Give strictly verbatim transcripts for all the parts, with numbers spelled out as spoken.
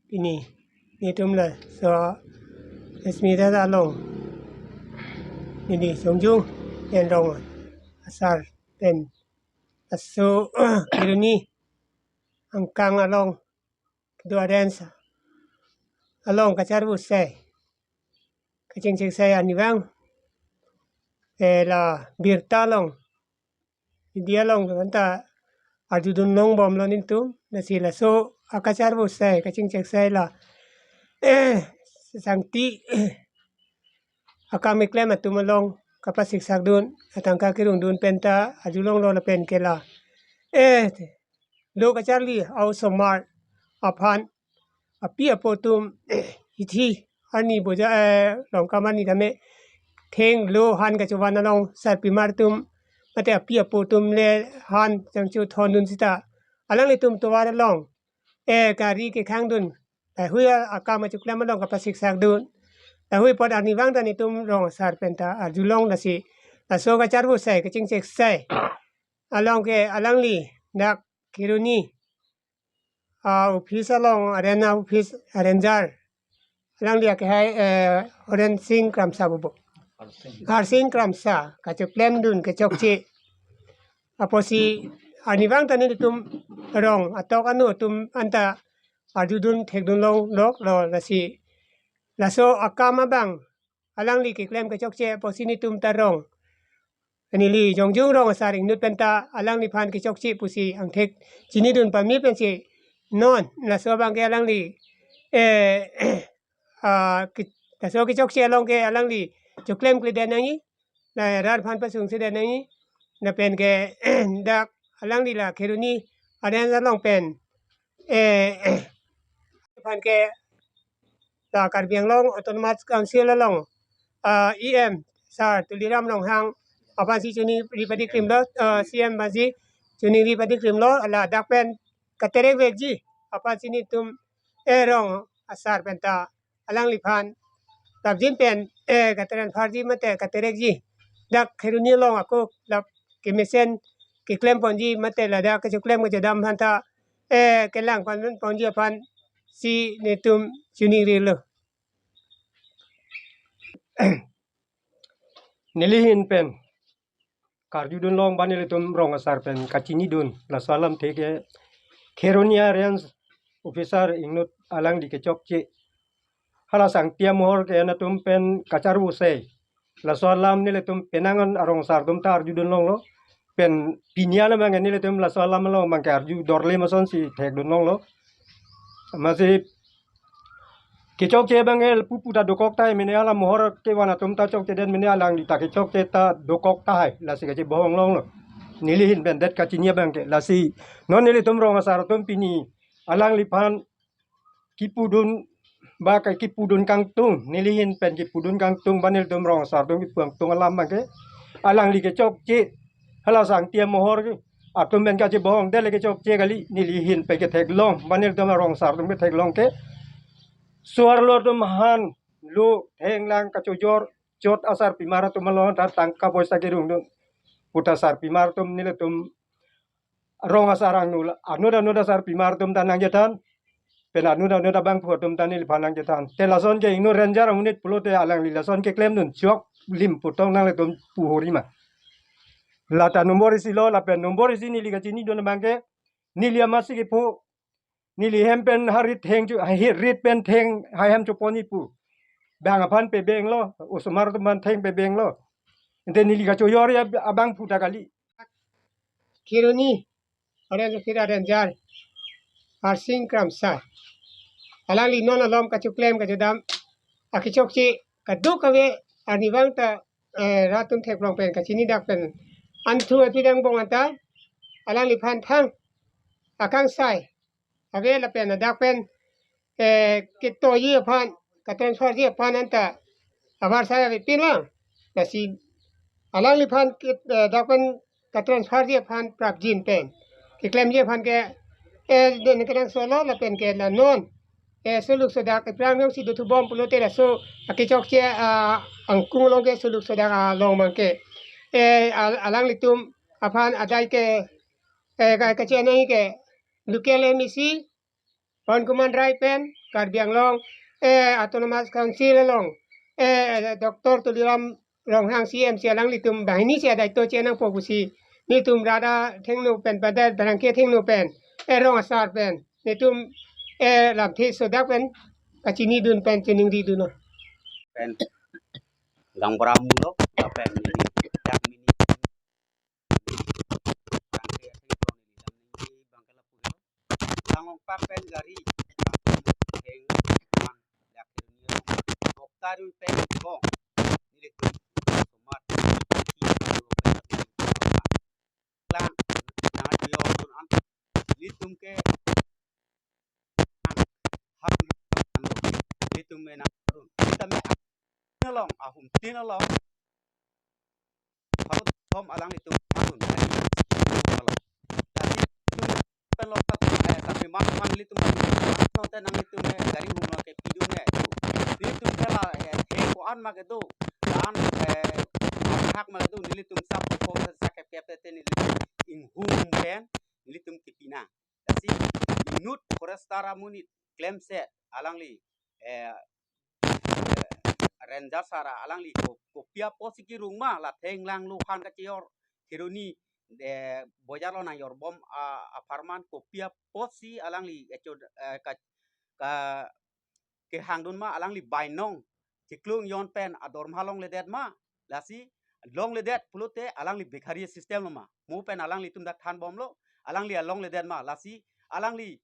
Pini netum laso Smita along neli jongjung pen rong asar pen laso Kheroni angkang along kedo arrange along kacharvu sai, kachingchek sai arnivang, eh, la birta along, media along anta arjudun longbomlo netum, lasi laso akacharvu sai, kachingchek sai la, eh, sangti, akam keklem atum along kapasiksakdun, atangka kerungdun penta arjulonglo lapen ke la, eh, lo kacharli a-osomar aphan api apo atum, eh, hithi arni boja, eh, Longkam arni tame thenglo han kachovan along sarpimar atum mate api apo atum le han changcho thondun sita alanglitum tovar along, eh, gari kekhangdun, lahui akam achiklem along kapasiksakdun, lahui apot arnivang ta netum rong asar penta arjulong, lasi laso kacharvu sai, kachingchek sai along ke alangli dak Kheroni a-office along arrange, office arranger, alangli akehai, eh, Horen Sing Kramsa bobo, Harsing Kramsa kacheklemdun kechokche apotsi arnivang ta netum rong atok anu atum anta arjudun thekdun longloklo, lasi laso akam abang alangli keklem kechokche apotsi netum ta rong, neli jongjung rong asar ingnut penta alangliphan kechokche pusi angthek chinidun pame pensi non laso abang ke alangli, eh, ah, ke-, laso kechokche along ke alangli choklemkledet nangji, la rat aphan pasungsedet nangji, lapen ke dak alangli la Kheroni arrange along pen, eh, aphan ke la Karbi Anglong Autonomous Council along, ah, E M sir Tuliram Ronghang aphansi chuningri padikrimlo, ah, C M aphansi chuningri padikrimlo, ladak pen katerek vekji aphansi netum, eh, rong asar penta alangliphan prapjin pen, eh, katransferji mate katerekji, dak Kheroni along ako la kemesen keklemponji mate ladak kechoklem kechedam aphanta, eh, kelang ponponji aphansi netum chuningrilo. Neli ahin pen karjudun long ba nelitum rong asar pen kachinidun laso alamthe ke Kheroni a-range officer ingnut alangli kechokche, hala sangti amohor ke-en atum pen kacharvu sai, laso alam nelitum penang an arong asar atum ta arjudun longlo. Pen pini alam abang nelitum laso alam along abang ke arju dorle masonsi thekdun longlo. Amatsi kechokche abang ke pupu ta dokok tahai mene, hala mohor kevan atum ta chokchedet mene, alangli ta kechokche ta dokok tahai, lasi kachebohong longlo. Neli ahin pen det kachini abang ke, lasi non nelitum rong asar atum pini alangliphan kipudun ba ke kipudun kangtung, neli ahin pen kipudun kangtung ba nelitum rong asar atum kipu kangtung alam abang ke, alangli kechokche, hala sangti amohor ke atum pen kachebohong, dele kechokche kali, neli ahin pen ketheklong ba nelitum arong asar atum ketheklong ke, so-arlo atum han lo thenglang kachojor chot asarpimar atum along ta tangka poisa kerungdun puta sarpimar atum nelitum rong asar angno la, anut anut asarpimar atum ta nangchethan, pen anut anut abangphu atum ta neliphan nangchethan. Te lason ke ingnut ranger amonit pulote alangli lason keklemdun chok lim putong nanglitum puhori ma. Lata nombor isi lo, lapen nombor isi neli kachinidun abang ke, neli amatsi kipu, neli hem pen ha rit heng chu, ha hi rit pen theng ha hem chopon ipu. Bang aphan pebenglo, osomar atum aphan theng pebenglo. Ante neli kachojor ya abangphu ta kali. Kheroni a-range officer, ranger Harsing Kramsa, alangli non alom kachoklem kachedam akechokche kadokave arnivang ta, eh, rat atum theklong pen kachini dak pen anthu api dang bong anta alangliphan thang akangsai ave lapen adak pen, eh, ketoji aphan, katransferji aphan anta avarsai avepin vang. Lasi alangliphan ke, eh, dak pen katransferji aphan prapjin pen keklemji aphan ke, eh, den kenangsotlo lapen ke la non, eh, suluk sodak ephrang jongsi dothubom pulote laso akechokche, ah, angkung along ke suluk sodak along abang ke, eh, al-, alanglitum aphan adai ke, eh, ka-, kachenei ke local M A C Pawan Kumar Rai pen, Karbi Anglong, eh, Autonomous Council along, eh, Doctor Tuliram Ronghang C M si alanglitum banghini si adaito chenangpo pusi, nelitum rat athengno pen, pada barangke athengno pen, eh, rong asar pen, nelitum, eh, lamthe sodak pen, kachinidun pen, chiningridun lo. Pen gaonbura mulo, lapen neli, dak neli, barangke athengno neli lam ningje abangke lapu lo. Langongpak pen gari, heng, man, dak neli, Mokta rui pen kong, nelitum, somat, klang, nang yo tun an, nelitum ke, ham, nelitum me nang run, kita me, along, ahum tin along, Thom alanglitum patun, along. Jadi, pen lo, eh, tapi man, man nelitum, no te nanglitum, eh, gari hung lo ke pidun, eh, tu. Nelitum ke la, eh, he ko-an ma kedo, dan, eh, hak ma kedo, nelitum sap ko sa kep kep te nelitum inghum pen, nelitum kepi nang. Lasi inut forester amonit klemset alangli, eh, eh, ranger sir alangli ko, kopi apotsi kerung ma, la thenglang lohan kachejor, Kheroni, eh, bojar lo nang jorbom, ah, apharman kopi apotsi alangli, eh, cho, eh, ka, ka, kehangdun ma, alangli bainong, chiklung jon pen adorma longledet ma, lasi longledet pulote alangli Bhikhari system lo ma. Mo pen alanglitum dak thanbomlo, alangli alongledet ma, lasi alangli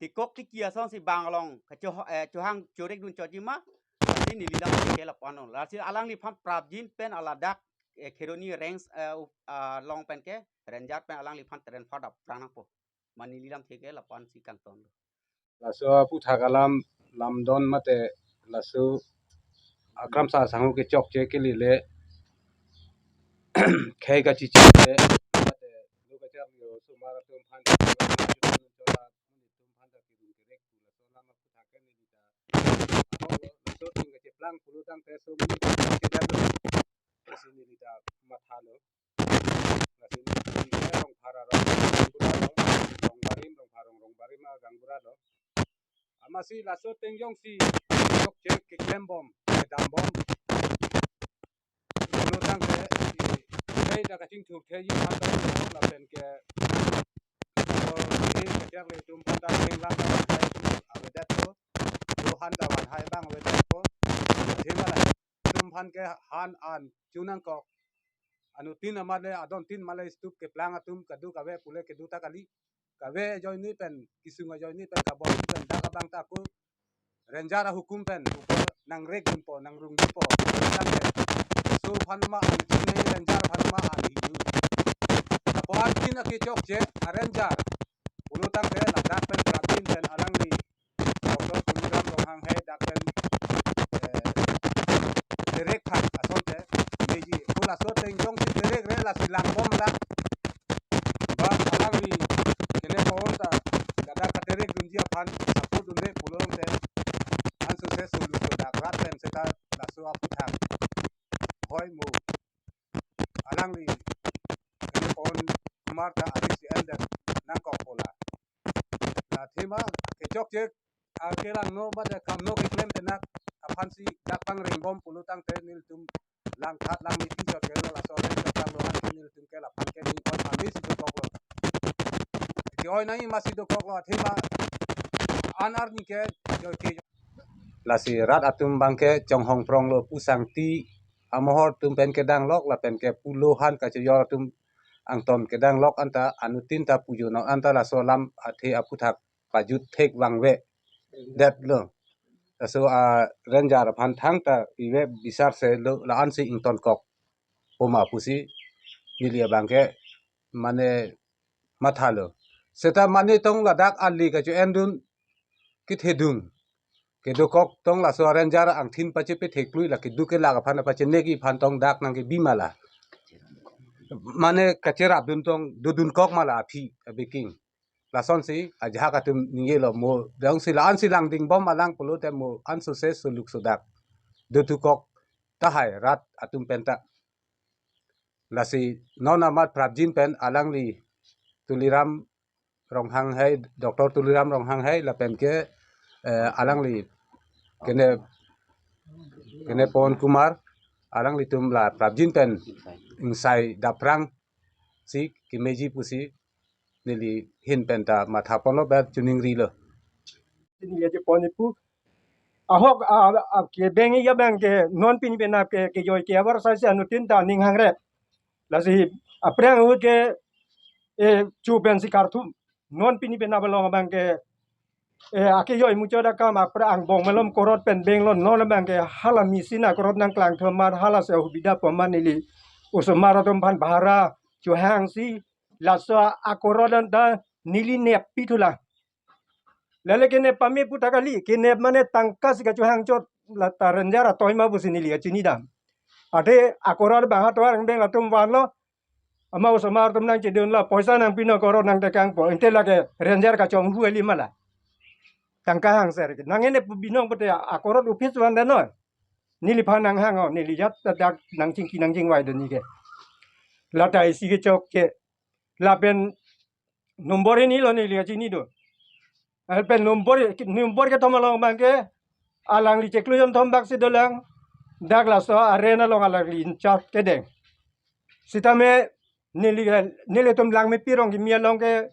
tikok tiki asonsi bang along, kacho, eh, chohang chorekdun choji ma, lasi neli lam ke lapu-an lo. Lasi alangliphan prapjin pen aladak, eh, Kheroni range, eh, up-, ah, along pen ke, ranger pen alangliphan transfer dap prang nangpo. Mane neli lamthe ke lapu-ansi kangton lo. Laso aputhak alam lamdon mate laso akram sa sangho kechokche kelile khei kachichile mate lo kachak yo sumar atum phan chola amonit atum phan ta kidung kerek pu laso alam aputhak ke neli ta among lo laso atum kacheplang pulo tangte so amonit atum kachedam lo. Lasi neli ta matha lo. Lasi neli ta Rongphar arong gaonbura lo, Rongbarim, Rongphar arong, Rongbarim agaonbura lo. Amatsi laso ateng jongsi chokche keklembom, kedambom. Pulo tangte, eh, hei ta kachingthur the ji phan ta lo, lapen ke, oh, eh, kachak le atum phan ta henglang, avedet po, lohan ta van hai abang avedet po, thema la atum phan ke han an chu nangkok. Anuttin amat le adontin amat le stup keplang atum kado kave pule kedo ta kali. Kave ajoine pen, kesung ajoine pen, kabor pen dak abang ta ako ranger ahukum pen upo nangrekdunpo, nangrungdunpo. Tangte so aphan ma an, chini ranger aphan ma an hidun. Lapu-an pin akechokche a ranger pulo tangte ladak pen prapjin pen alangli Doctor Tuliram Ronghang hei dak pen, eh, terek thak asonte meji. Pu laso ateng jongsi terek re lasi langbom la. Ba alangli kene paon ta ladak katerekdunji aphan support dunde pulo tangte. Anso se sulu so dak rat pen seta laso aputhak hoi mo. Alangli kene paon kumar ta arisi elder nangkok pu la. La thema kechokche akelang no mate kam no keklem penak aphansi dak pangrengbom pulo tangte nelitum langthat lang meeting chot ke lo laso le ta lo an nelitum ke laphan ke ning oi mami si dokok lo. Ke oi nai masi dokok lo thema an arni ke jo ke. Lasi rat atum abangke chonghong prong lo pu sangti amohor atum pen kedanglok lapen ke pulo han kachejor atum angton kedanglok anta anuttin ta pujo nok anta laso alam athe aputhak pajut thek vangve det lo. Laso a ranger aphan thangta ive bisar se lo la-ansi ingtonkok poma pusi neli abangke mane matha lo. Seta mane tong ladak ali kacho-endun kethedung. Kedokok tong laso ranger angthin pachepetheklui la kedo kelak aphan pachenekji aphan tong dak nangkebi ma la. Mane kacherapdun tong dodunkok ma la aphi abiking. Lasonsi ajahak atum ningjelo mo dongsi la-ansi langdingbom alang pulote mo anso se suluk sudak dotukok tahai rat atum penta. Lasi non amat prapjin pen alangli Tuliram Ronghang hei, Doctor Tuliram Ronghang hei lapen ke eh, alangli kene, kene Pawan Kumar, alanglitum la prapjin pen ingsai daprang si kemeji pusi neli ahin pen ta matha ponlo, ber chuningrilo. Neli aje pon ipu. Ahok a, a, ke beng ya bang ke non pini penap ke, kejoi ke abar sai si anuttin ta ning hangrep. Lasi aphrang ahut ke, eh, chu pen si karthum. Non pini penap along abang ke, eh, akejoi muchot akam aphrang angbong malom korot pen benglo, non abang ke hala machine akorot nangklang thom amat, hala si ahubida pu amat neli osomar atum aphan bhara chohang si laso akorot an ta neli nep pithulang. Lale kenep pame pu ta kali, kenep mane tangka si kachohang chot, la ta ranger atoi ma pusi neli kachini dam. Athe akorot abang ha tovar angbeng atum vanlo, ama osomar atum nangchedunlo, poisa nangpinon, korot nangtekangpo, ante lake ranger kachonghu kali ma la. Tangka hangser ke. Nang enep binong pute akorot office van dano. Neliphan nanghang o, neli jat ta dak nangchingki nangchingvai dunji ke. La ta isi kechok ke. Lapen nombor hini lo neli kachini do. Lapen nombor, nombor kethom along abang ke alangli chiklo jonthom bak si dolang. Dak laso arena along alangli in-charge kedeng. Sitame neli, nelitum Langmepi Rongkimi along ke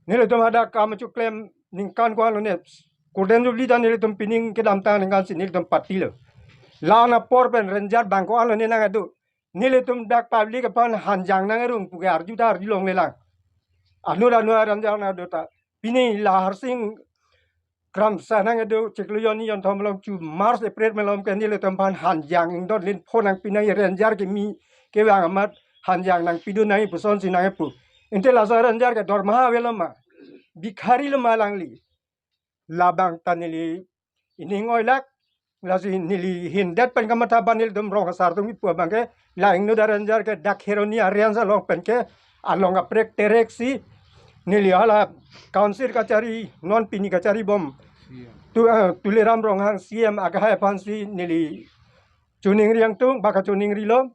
nelitum hadak kam chuklem ningkan ko-an lo ne. Golden Jubilee ta nelitum pining kedamtang ningkan si nelitum patilo. La-an apor pen ranger bang ko-an lo ne nang adu. Nelitum dak public aphan hanjang nangrung pu ke arju ta arju longlelang. Anut anut ranger nang adu ta. Pini la Harsing Kramsa nang adu chiklo jonni jonthom along chu March April malom ke nelitum aphan hanjang ingdon lin phone nangpi nang, ranger kimi kevang amat hanjang nangpidun nang puson si nangpu. Ante laso ranger ke dormaha avelo ma, bikhari lo ma alangli. Labang ta neli ining oilak, lasi neli ahin det pen kamatha, ba nelitum rong asar atum kipu abang ke, la ingnut aranger ke dak Kheroni a-range along pen ke along kaprek terek si neli hala council kachari, non pini kachari bom. Tu, eh, Tuliram Ronghang C M akehai aphan si neli choningri angtung, ba kachoningrilo.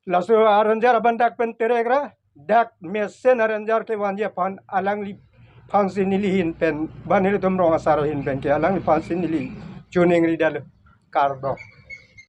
Laso aranger abang dak pen terek ra, dak mesen aranger kevanji aphan alangliphan si neli ahin pen, ba nelitum rong asar ahin pen ke alangliphan si neli choningri dalo. Kardom.